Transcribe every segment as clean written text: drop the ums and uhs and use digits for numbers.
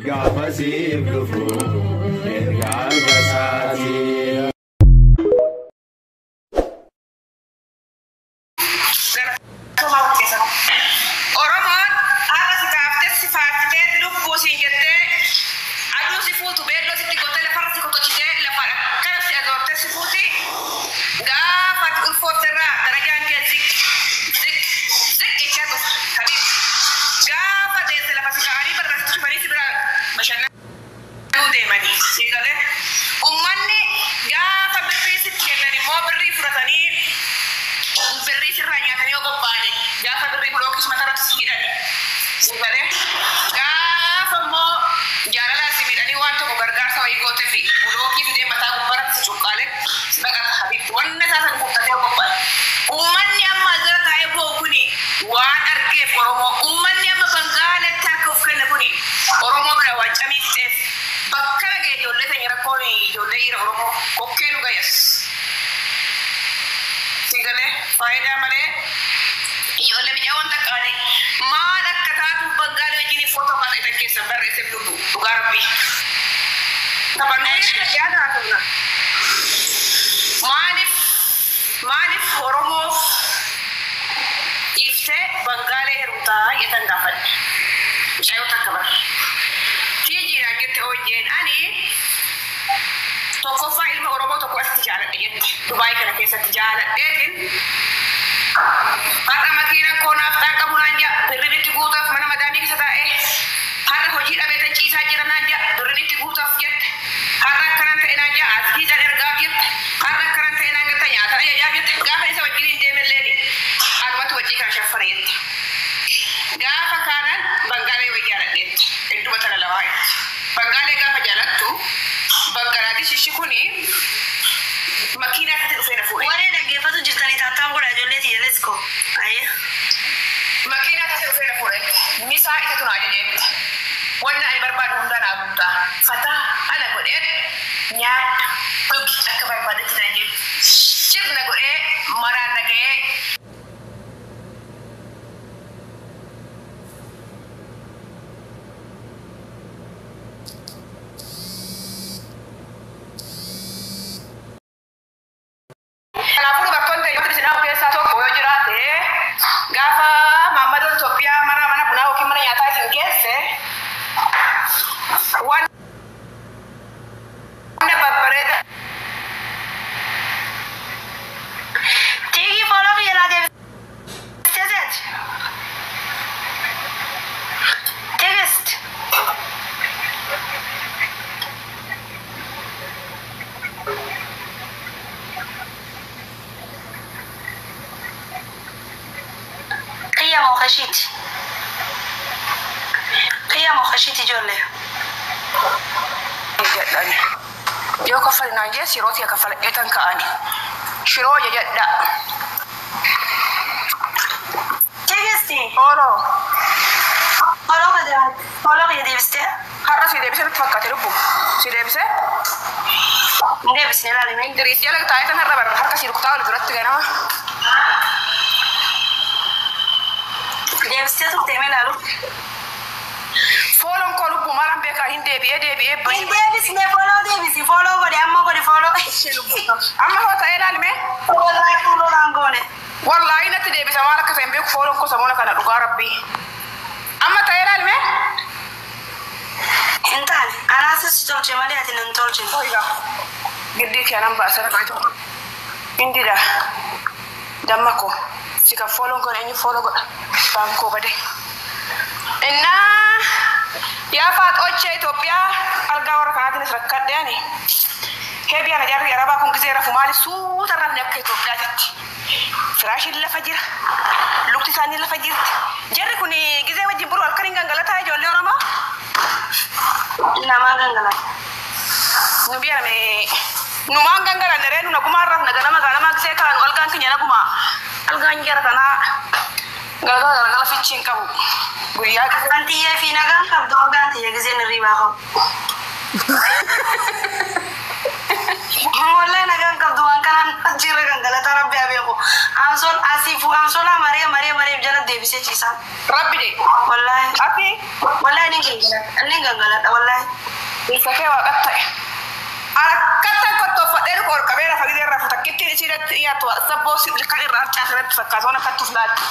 Gaafa siif dhufu ergaa harka. Oromoon har'a si kaaftee si faarsitee lubbuu siin jettee aduu si fuutu beelloo sitti gootee lafarra si kotochitee lafa akkana si azoortee si fuuti gaafa ati ulfoofterraa darajaan kee zik zik zik jechaa dhufa habiibti. Gaafa deesse lafa si kaa'anii barra sitti cufanii si biraa bashannanuu deemanii si galee ummanni gaafa birrii sitti kennan immoo birrii fudhatanii birrii sirraa nyaatanii yoo qophaa'ani gaafa birrii bilookis matarratti si hidhani si galee gaafa immoo jaalalaa si miidhanii waan tokko gargaarsa wayii gootee fi bilookii fidee mataa gubbaratti si cuqqaalee si baqata habiibti wanna isaa san guuttatee yoo qophaa'e. Ummanni amma asirra taa'ee boo'u kuni waan argeef Oromoo ummanni amma Bangaaletti akka of kenne kuni Oromoo bira waan camii fixeef bakka dhagee ijoollee teenya rakkoon ijoollee dhiira Oromoo kokkee nu gayas. Sigalee faayidaa malee ijoollee biyya wanta qaanii maal akka taatuuf Bangaalee wajjin footoo kaasee keessa barreesseef lubbu dhugaa rabbii. Taphannee yaada haasofna. Maaliif maaliif Oromoof dhiiftee Bangaalee heerumtaa jettan gaafadhe. Mucayyoo takka bara. Tiijiidhaan jette hojjeen ani tokkoffaa ilma Oromoo tokko asitti jaaladhe jette. Dubaayii kana keessatti jaaladheetiin har'a makiina koo naaf xaan qabu naan jaa birriin itti guutuuf mana madaamii keessa taa'ee har'a hojii dhabee tan ciisaa jira naan jaa birriin itti guutuuf jette. Har'a akkanan ta'e naan jaa asii ergaaf jette. Har'a akkanan ta'e naan jette nyaata ajajaaf jette. Gaafa isa wajjin hin deemelleeni anumatu wajjii kana shaffana jette. Gaafa kaanan Bangaalee wayii jaaladheetti. Hedduma tana lamaa jetti. Bangaalee gaafa jaalattu Bangalaadish ishi kuni makiinaa isaatti dhufee na fuudhe. Warri dhaggeeffatu jirtanii taattaan godha ijoollee tiyya let's go. Ayya. Makiinaa isaatti dhufee na fuudhe. Misaa isatu na ajajeetti. Wanna ani barbaadu hundaa naa guutaa. Fataa ana godhee nyaadhu dhugi akka barbaadetti naan jedhu. Cirna godhee maraan na ga'ee Kanaafuu dubartoonni ta'e isin dhabu keessaa tokko yoo jiraate gaafa maammadoon Itoophiyaa mana mana bunaa yookiin mana nyaataa isin geesse waan babbareeda Tiigi follow biyya laa deebistee seeti. Text. Qiyya moo kashiiti? Qiyya moo kashiiti ijoollee? Jedhani. Yoo kaffali naan jee shiroo kaffaladheetan ka'ani. Shiroo jedhadha. Text. Ooloo. Follow kiyya follow kiyya deebistee? Har'a si deebisee nutti fakkaate lubbu. Si deebisee? Hin deebisne ilaalime. Indiriis jala taa'ee har'a barra harka si rukutaa oli duratti ganama. Deebistee turte mee ilaalu? Fooloon koo lubbu maalaan beekaa hin deebi'ee deebi'ee Hin bahi. deebisne follow deebisi follow godhi amma godhi follow. Amma hoo ta'ee ilaalime. Wallahi follow naan goone. Wallaahi natti deebisa maal akka ta'e hin beeku fooloon koo samoona kana dhugaa rabbii. Amma ta'ee ilaalime. Hin taane anaasis si tolche malee ati nan tolchine. Oiga. Giddii kee anan baasa. Indida. Damma koo. Si kan fooloon kun eenyu follow godha. Baankoo bade. Innaa yaa faaxoochee Itoophiyaa algaa warra kanaatiinis rakkadhe ani. Hee biyya jarri Arabaa kun gisee rafu maali suuta rafne akka Itoophiyaatitti. Firaashiin lafa jira. Lukti isaanii lafa jirti. Jarri kun gisee wajjin bulu halkan hin gangalataa ijoollee Oromoo. Namaa gangalata. Nu biyya name numaan gangalanne ree nu nagumaan rafna ganama ganama gisee kaanu algaan keenya naguma. Algaan jara kanaa galgala galgala fichi hin qabu. Guyyaa gisee Kan tiyyee fi nagaan qabdu algaan tiyya giseen hirribaa qabu. Wallahi nagaan qabdu waan kanaan Jira gangalataa rabbi haa beeku. Ansool asii fu ansoolaa maree maree maree jala deebisee ciisaan. Rabbi de. Wallaahi. Ati Wallaahi ni gangaladha wallaahi. Isa kee waaqatti ta'e. Akkattan kottoffadhee dhuka ol qabee lafa gizee rafu takkittiin isiirratti dhiyaatu sabboo kan irraa harcaasirratti fakkaatu waan akkatti uflaatti.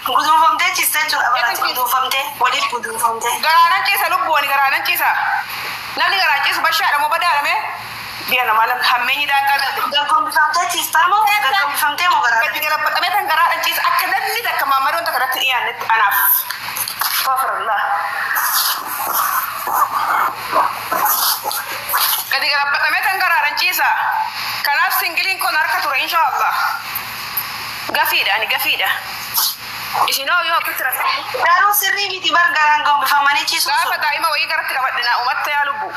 Guduunfamtee ciistee jechuudha baraati guduunfamtee waliif guduunfamtee. Garaanan ciisa lubbuuni garaanan ciisa. Namni garaan ciisu bashaadha moo badaadha biyya namaa lamni hammeenyi daangaa darbe. Gaggombifamtee ciistaa moo gaggombifamtee moo garaadha? Gadi galabaxamee tan garaadhaan ciisa akka namni takka maammadoon takka irratti dhiyaannetti anaaf. Astaghfirullah. Gadi galabaxamee tan garaadhaan ciisa. Kanaaf singiliin kun harka ture inshaallah. Gafiidha ani gafiidha. Isinoo yoo akkatti rakkate. Garuu sirrii miti bar garaan gombifamanii ciisuun Gaafa sun. Daa'ima wayii garatti qabadhe naa umatta yaa lubbu.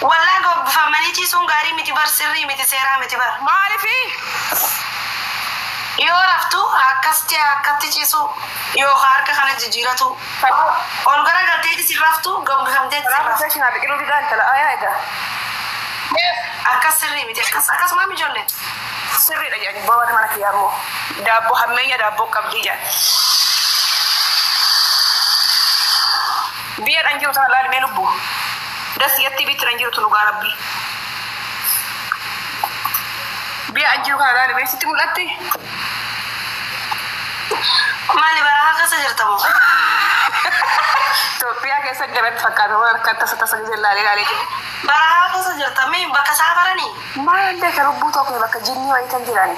Wallaahi gombifamanii ciisuun gaarii miti bar, sirrii miti, seeraa miti bar. Maalifi? Yoo raftu akkasitti akkatti ciisu yookaan harka kana jijjiiratu. Ol gara galteetti si raftu gombifamteetti si Kanaaf raftu. rifeensi biqiluu didaa intala aayaa egaa. Akkas sirrii miti akkas akkasumaan ijoollee. Sirriidha jedhani booda mana kiyyaa immoo daabboo hammeenya daabboo qabdii jedhan. Biyya dhan jiru tana laalimee lubbu. Das jetti bitti dhan jiru tunu rabbi. Biyya an jiru kana laalimee sitti mul'atti. Maali barahaa keessa jirta moo? Itoophiyaa keessa jalatti fakkaata waan akka tasa tasa gisee laalee laalee jiru. Barahaa keessa jirta mee bakka saafaranii? Maalillee ka lubbuu tokko bakka jinni wayii kan jirani.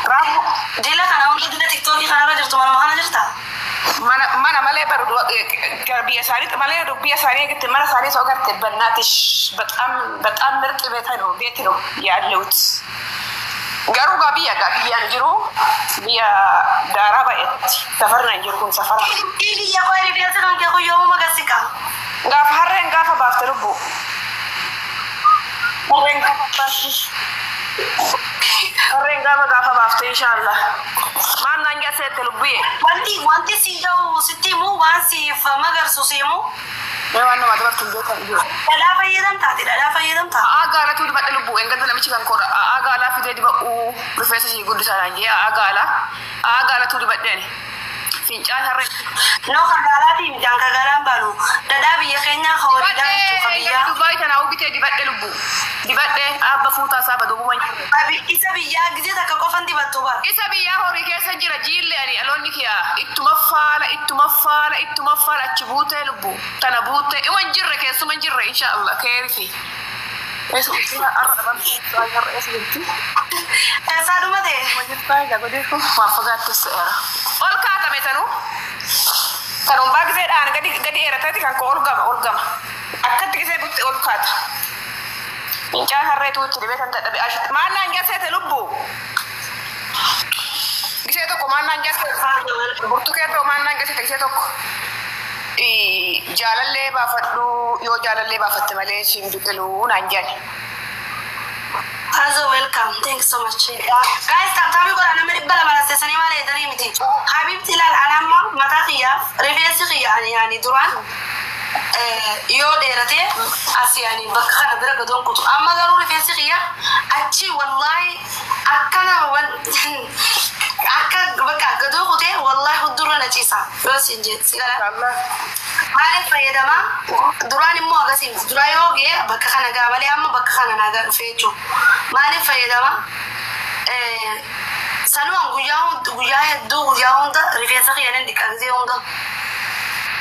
Raafuu Dila kana hunda dila tiktookii kanarra jirtu manuma kana jirta? Mana mana malee baru biyya isaanii malee biyya isaanii eeggatte mana isaanii soo garte በእናትሽ በጣም በጣም ምርጥ ቤት ነው ቤት ነው ያለሁት። Garuu gaa biyya gaa biyyaan jiru biyya daaraa baay'eetti safarri nan jiru kun safara. Biyya koo rifeensi kan kee kun yoomuma gasiqa? Gaafa harreen gaafa baafte lubbu. Harreen gaafa baafte. Harreen gaafa gaafa baafte inshaallah. Maal naan jedheette lubbuye? Wanti si jiru sitti himu waan siif magarsu si himu. Mee waan nama dubartiin beekan jiru. Dhadhaa fayyadamtaati dhadhaa fayyadamtaa. A'aa gaalatu dibadhe lubbuu eeggadda namichi kan koodha. A'aa gaalaa fidee dibadhuu rifeensa ishee guddisaa naan jee a'aa gaalaa. A'aa gaalatu dibadhe ani. Fincaan harree. No kan gaalaatii miti an kan gaalaan baanu dhadhaa biyya keenyaa ka horiidhaa jechuudha ka Dibadhe biyyaa. Dubaay tanaa bitee dibadhe lubbuu. Dibadhe abba fuutaa isaa baduu Isa biyyaa gizee takka qofan dibattu bara. Isa biyyaa horii keessa jira jiille ani aloonni kiyaa ittuma faala ittuma faala ittuma faala achi buutee lubbu tana buutee ima hin jirre keessuma hin jirre inshaallah keerifi. Eessa arra dhabamti har'a eessa jirti? Eessaa dhumate? Waan fagaattis ta'eera. Ol kaatame tanuu. Kanuun gizeedhaan gadi gadi dheeratatti kan koo ol gama ol gama. Akkatti gizee butte ol kaata. Fincaan harreetu itti dhibee kan dadhabe. Maal naan jaseete lubbu? Gisee tokko maal naan jaseete? Burtukee ta'u maal naan jaseete gisee tokko? Jaalallee baafadhu yoo jaalallee baafatte malee siin biqiluu naan jedhe. Azo, welcome. Thank you so much. Guys, tap tapii godhaa nama 200 laseessanii maal eedanii miti. Habibti ilaal anamma mataa kiyyaaf rifeensi kiyya ani yaani duraan yoo dheerate as yaani bakka kana bira gadoon kutu. Amma garuu rifeensi kiyya achi wallaahi akkana akka bakka gadoo kutee wallaahi huddurra na ciisa. Yoo siin jee si gala. Maaliif fayyadamaa? Duraan immoo akkasii miti. Duraan yoo ga'e bakka kana ga'a malee amma bakka kana naa dhufee jechuudha. Maaliif fayyadamaa? Sanumaan guyyaa guyyaa hedduu guyyaa hunda rifeensa kiyya nan dhiqa gisee hunda.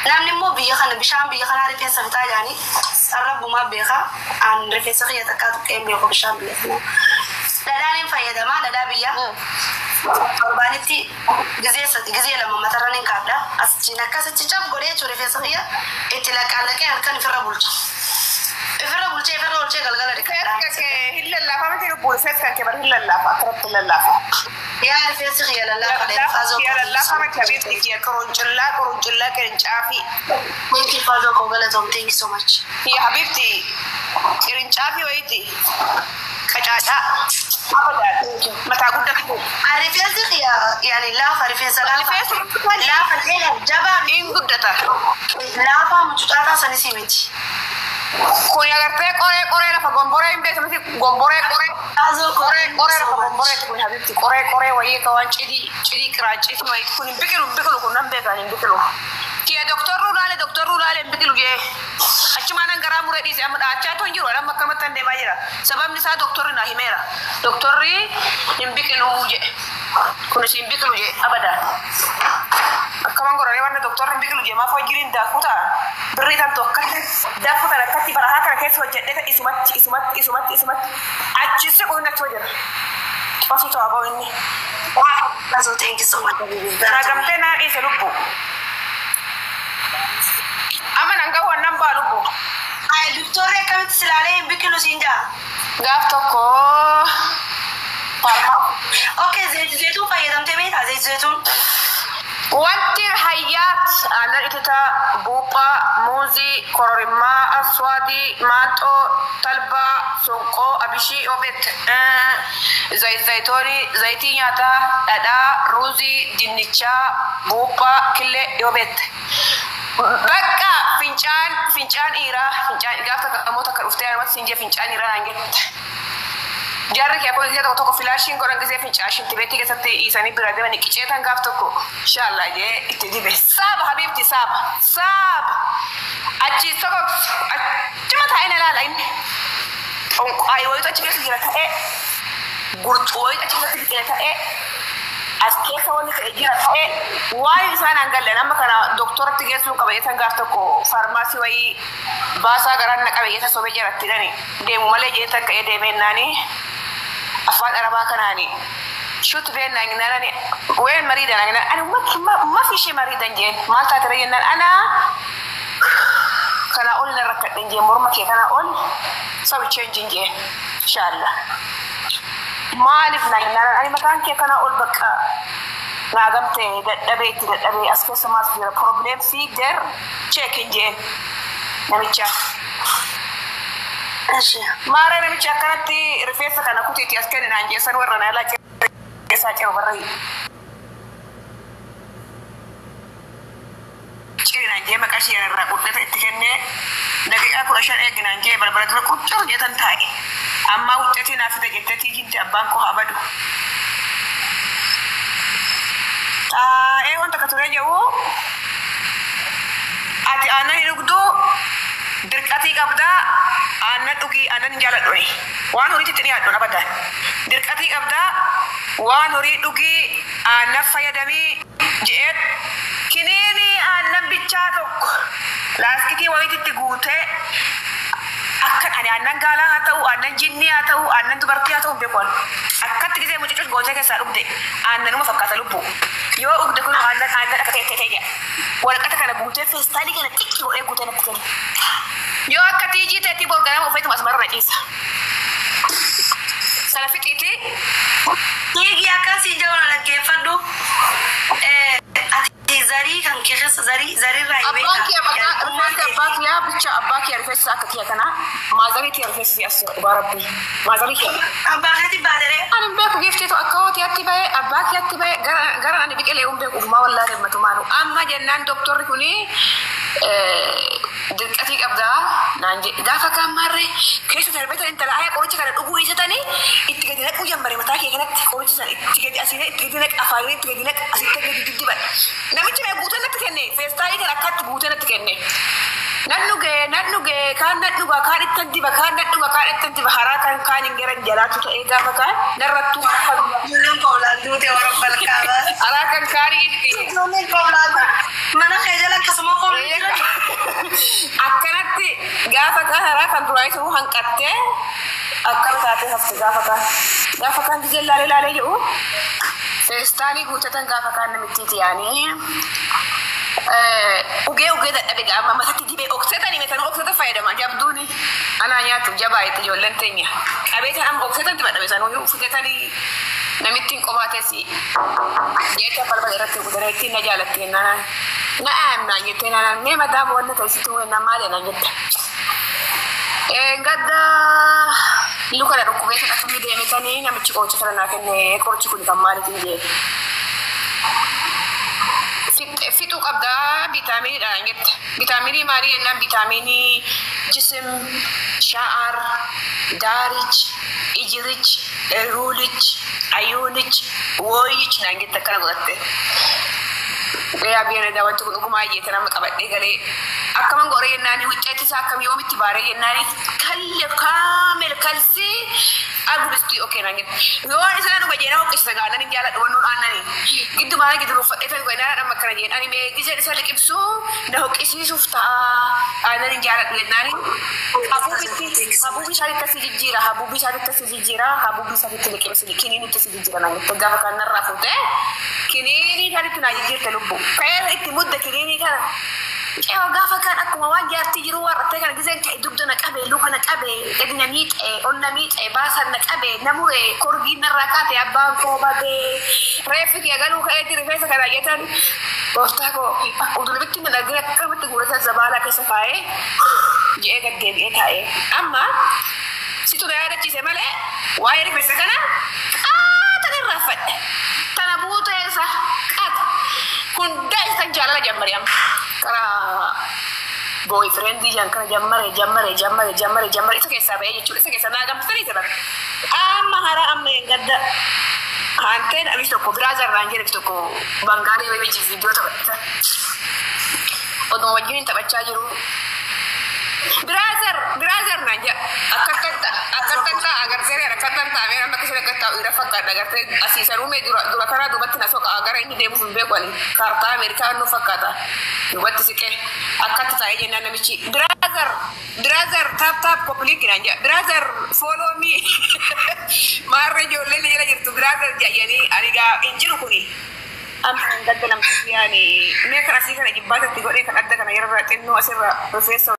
Namni immoo biyya kana bishaan biyya kanaa rifeensa fixaa jedhanii sarrabbumaa beekaa. An rifeensa kiyya takkaa tuqqee hin beeku bishaan biyya kanaa. Dhadhaan hin fayyadamaa dhadhaa biyyaa. Torbaanitti gizee sadi gizee lama matarra ni kaadha. Asiin akkasitti cap godhee jechuudha rifeensa kiyya itti laqqaallaqee halkan ifirra bulcha. Ifirra bulchee ifirra bulchee galgala dhiqadha. Hin lallaafa miti lubbu rifeensi kan kee bari hin lallaafa akkanatti hin lallaafa. Yaa rifeensi kiyya lallaafa dha. Faazoo Kiyya lallaafa miti habiibti kiyya qoroncillaa qoroncillaa qirincaafi. Thank you faazoo koo galatoom, thank you so much. Kiyya habiibti qirincaafi wayiiti qacaacaa. Abadan mataa guddatu. Rifeensi kiyya yaani laafa rifeensa laafa. Rifeensi Laafa dheeraa jabaa in guddata. Laafa mucucaataa sanis miti. Kun agartee qoree qoree lafa gomboree hin beektu miti gomboree qoree. Azoo Qoree qoree lafa gomboree kun habibti qoree qoree wayii ka waan cidii cidii qiraaciiti wayii kun hin biqilu hin biqilu kun nan beekan hin biqilu. Kiyya doktorruu laale doktorruu laale hin biqilu jee. Achumaan an garaa muree dhiise amma dhaachaa hin jiru amma akkamatti an deemaa jira. Sababni isaa doktorri naa himeera. Doktorri hin biqilu jedhe. Kunis hin biqilu jee abadaan. Akkaman godhanii wanna doktorri hin biqilu jee maaf hojii daakuu ta'a. Birrii tantu akkatti daakuu tan akkatti barahaa kana keessa hojjedhee isumatti isumatti isumatti isumatti achi siqu inni achuma jira. Osoo ta'aa ba'u inni. Azoo, thank you so much. Naagamtee naa dhiise lubbu. Amma nan gahu annan ba'a lubbu. Ay, doktorri akkamitti silaalee hin biqilu siin jaa? Gaaf tokko farmaa. Okay, zayitu zayituun fayyadamtee beektaa zayitu zayituun? Wanti hayyaat aannan ititaa, buuphaa, muuzii, kororimmaa, aswaadii, maanxoo, talbaa, sonqoo, abishii, obet, zayitoonii, zayitii nyaataa, dhadhaa, ruuzii, dinnichaa, buuphaa, killee, obet. Bakka fincaan fincaan dhiiraa fincaan gaaf takka namoota akka dhuftee namatti siin jee fincaan dhiiraa naan jette. Jarri kee kun tokko tokko filaashiin godhan gisee fincaashin tibeetii keessatti dhiisanii bira deemanii qiceetan gaaf tokko inshaallah jee itti dibe. Saaba habiibti saaba saaba achi tokko achuma taa'ee na ilaala inni. Xonqaayii wayitu achi keessa jira ta'ee gurxuu wayitu achi keessatti biqile ta'ee as keessa wanni ta'e jira ta'ee waan isaan hangallan amma kana doktoratti geessuun qaba jetan gaaf tokko faarmaasii wayii baasaa garaan na qabe jeta sobee jaratti dhani deemu malee jeetan ka'ee deemeennaani afaan arabaa kanaani shut beenna jennaan ween mariidan jennaan ani ma fi ishee mariidan jeen maal taatera jennaan ana kana ol na rakkadhen jeen morma kee kana ol sabi cheenjin jeen inshallah. Maaliif na jennaan ani mataan kee kana ol bakka naa gamtee dadhabee itti dadhabee as keessa maaltu jira probleem fi der cheekin jeen namicha. Eshi. Maaree namichi akkanatti rifeensa kana kutiitti as kenne naan jeessan warra na ilaa keessaa ce'u barra ciri naan jee maqaa ishee irraa qulqullata itti kennee daqiiqaa 15 eegi naan jee balbala dura quccuru jeetan taa'e. Amma wuccatii naa fida jettee tiijinti abbaan koo haa badu. Taa'ee wanta akka turee jedhu ati aannan hin dhugduu dirqatii qabdaa aannan dhugii aannan hin jaaladhu waan horiitti itti dhiyaadhu abadan dirqatii qabdaa waan horii dhugii aannan fayyadamii je'ee kiniinii aannan bichaa tokko laastikiitii wayiitti guutee akka ani aannan gaalaa haa ta'u aannan jinnii haa ta'u aannan dubartii haa ta'u hin beeku akkatti gisee mucucus gootee keessaa dhugde aannanuma fakkaata lubbu yoo dhugde kun aannan aannan akka ta'e ta'e jedha waraqata kana guutee feestaalii kana xiqqii godhee guutee natti kenne yoo akka tiijii ta'etti borganama uffatuma asumarra ciisa sana fixiiti. Dhiigi akkasii jawna dhaggeeffadhu. Ati zarii kan keessa zarii zarirraa hin Abbaan kiyya beekaa. rifeensi abbaa kiyyaa bicha abbaa kiyya rifeensi akka kiyya kanaa maazarii kiyya rifeensi as dhugaa rabbii maazarii kiyya. Abbaa keetti baateree. Ani hin beeku giiftiitu akka hootiyaatti bahee abbaa kiyyaatti bahee gara ani biqilee hin beeku ufumaa wallaahi himmatu maalu amma jennaan doktorri kuni dirqatii qabdaa naan jedhe gaafa kaan maarree keessa darbee intala ayaa qoricha kana dhuguu hiisatanii itti gadi naquu jammare mataa kee kanatti qoricha sana itti gadi asiin itti gadi naq afaanii itti gadi naq asitti gadi diddiban namichi mee guutee natti kenne feestaalii kana akkatti guutee natti kenne nan dhugee nan dhugee kaan nan dhugaa kaan ittan diba kaan nan dhugaa kaan ittan diba haraa kan kaan hin garan jalaatu ta'ee gaafa kaan narrattuu Ijoolleen qoolaan duute warra balkaabaa. haraa kan kaanii Ijoolleen qoolaan mana kee jala akkasuma qoolaan jiran. Akkanatti gaafa kaan haraa kan duraa isuu hanqattee akkana taatee hafte gaafa kaan gaafa kaan gizee laalee laalee jedhu feestaalii guuttatan gaafa kaan namittiiti yaanii ugee ugee dadhabe gaafa matatti dibee oksetanii metanuu okseta fayyadama jabduuni anaa nyaatu jabaa itti ijoolleen teenya qabeetan amma oksetan dibadhabe sanuu fidatanii namittiin qobaateesi jecha balbala irratti gudara ittiin na jaalatti jennaan na aamnaan jettee naanaan mee madaama wanna ta'e sitti himuu jennaan maali naan jette. Gadda Luka na dhukkubee kan akkamii deemetanii namichi qoricha kana naa kenne, qorichi kun kan maaliitiin jee. Fixuu qabdaa viitaaminiidhaan jette. Viitaaminii maalii jennaan viitaaminii jisim, sha'ar, daarich, ijirich, ruulich, ayuulich, wooyich naan jette akkana godhatte. Yaa biyya nagaa, wanti kun dhugumaa jeete nama qabadhee galee akkaman godhe jennaani, hucceetti isaa akkam yoomitti baaree jennaani, kalle kaamel kalsii agubistii okee naan jette. Yoo isa dhuga jee nama hoqqisa gaa, nan jaaladhu wannoon aannanii. Giddumaa giddu uffadhee ta'e dhuga naan amma akkana jeen, ani mee giseen isa liqimsuu na hoqqisiisuuf ta'a, aannan hin jaaladhu jennaani. Habuubi isaanitti asii jijjiira, habuubi isaanitti asii jijjiira, habuubi isaanitti liqimsi, kiniinitti asii jijjiira naan jette. Gaafa kan narraa fuutee kiniinii isaanitti naa jijjiirte lubbu. Ka'ee itti mudda kiniinii kana. Cewa gaafa kan akkuma waan jaartii jiru warrattee kana giseen ka'e dugda na qabe, luka na qabe, gadi na miixee, ol na miixee, baasan na qabe, na mure, korgiin narraa kaate, abbaan koo badee, reeffi kiyya galuu ka'eeti rifeensa kana jettan, gooftaa koo udulubitti na dhagee akkamatti guurata zabaalaa keessa kaa'ee je'ee gad deebi'ee taa'ee. Amma situ na yaadachiise malee waa'ee rifeensa kana qaatan irraanfadhe. Tana buutee isa qaata. Hundaa isa tan jaalala jammare amma. Karaa boyfriendii jan kana jammare jammare jammare jammare jammare isa keessaa ba'ee jechuudha. Isa keessaa naa gamtanii isa bara. Amma hara amma hin gadda. Hanteen amis tokko biraa zarraan jedhe tokko Bangaalee wayii viidiyoo taphata. Oduma wajjin taphachaa jiru. Brother, brother naan jedha. Akkattan ta'a, akkattan ta'a, agartee akkattan ta'a, mee amma akkasii akka taa'u irra fakkaadha, agartee asii sanuu mee dura dura karaa duubatti na soqa, gara inni deemuuf hin beeku ani. Kaartaa Ameerikaa nu fakkaata. Duubatti siqee akkatti taa'ee jennaan namichi. Brother, brother, tap tap complete naan jedha. Brother, follow me. Maarree ijoolleen jala jirtu brother jedhanii ani gaa hin jiru kuni. Amma hin gadda namtatti yaani mee kan asii kana jibbaatatti godhee kan adda kana yeroo xinnoo asirra rifeensa